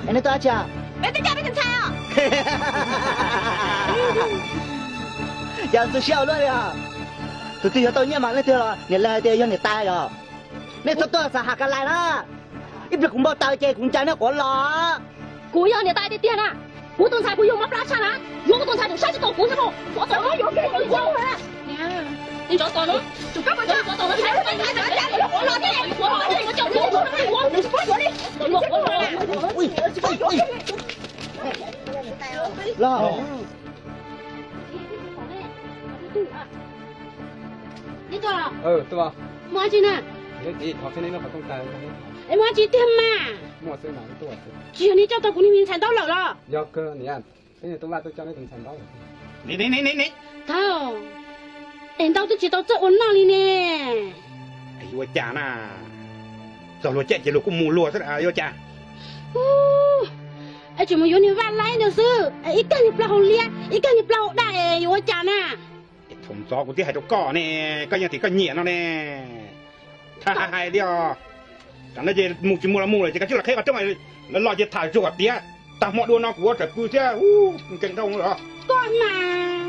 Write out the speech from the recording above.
Es nej tuaj dab tsi? Peb tuaj coj peb tus ntxhais os. Cas ntxhov siab ua luaj li os. Tus twg yuav tau nyiaj mas leej twg los niam laus hais tias yog niam tais yog. Nej txhob tuaj xav has ka lais na. Ib pliag kuv npau taws ces kuv ncaws nej quav los. Kuv yog niam tais tiag tiag na. Kuv tus ntxhais kuv yug mob plab tshaj na. Yuav kuv tus ntxhais tus saib tsis taus kuv thiab. Los, muaj dab tsi na? Es muaj dab tsi tiag mas? Tsis yog nej coj tau kuv niag me ntxhais ntaub lawm los? Thawj, es ntaub twb tsis tau txawj ua noj li ne. Yuav ua cas na, txog luag caij ces luag kuj mus luag xwb, yuav ua cas? Es tseem mus yuav niag vaj laib ntawd xwb, ib kag niag plaub hau liab, ib kag niag plaub hau daj, yuav ua cas na? Thaum ntxov kuv twb hais rau koj ne, koj yeej tias koj nyiam no ne. Hais hais tias, tam no ces mus tsis mus los mus lawm ces koj cia li qheb qhov rooj los los ces tham zuag tiav. Tag hmo dua no kuv ua tsam pw thiab, nkees dhau lawm. Koj mas.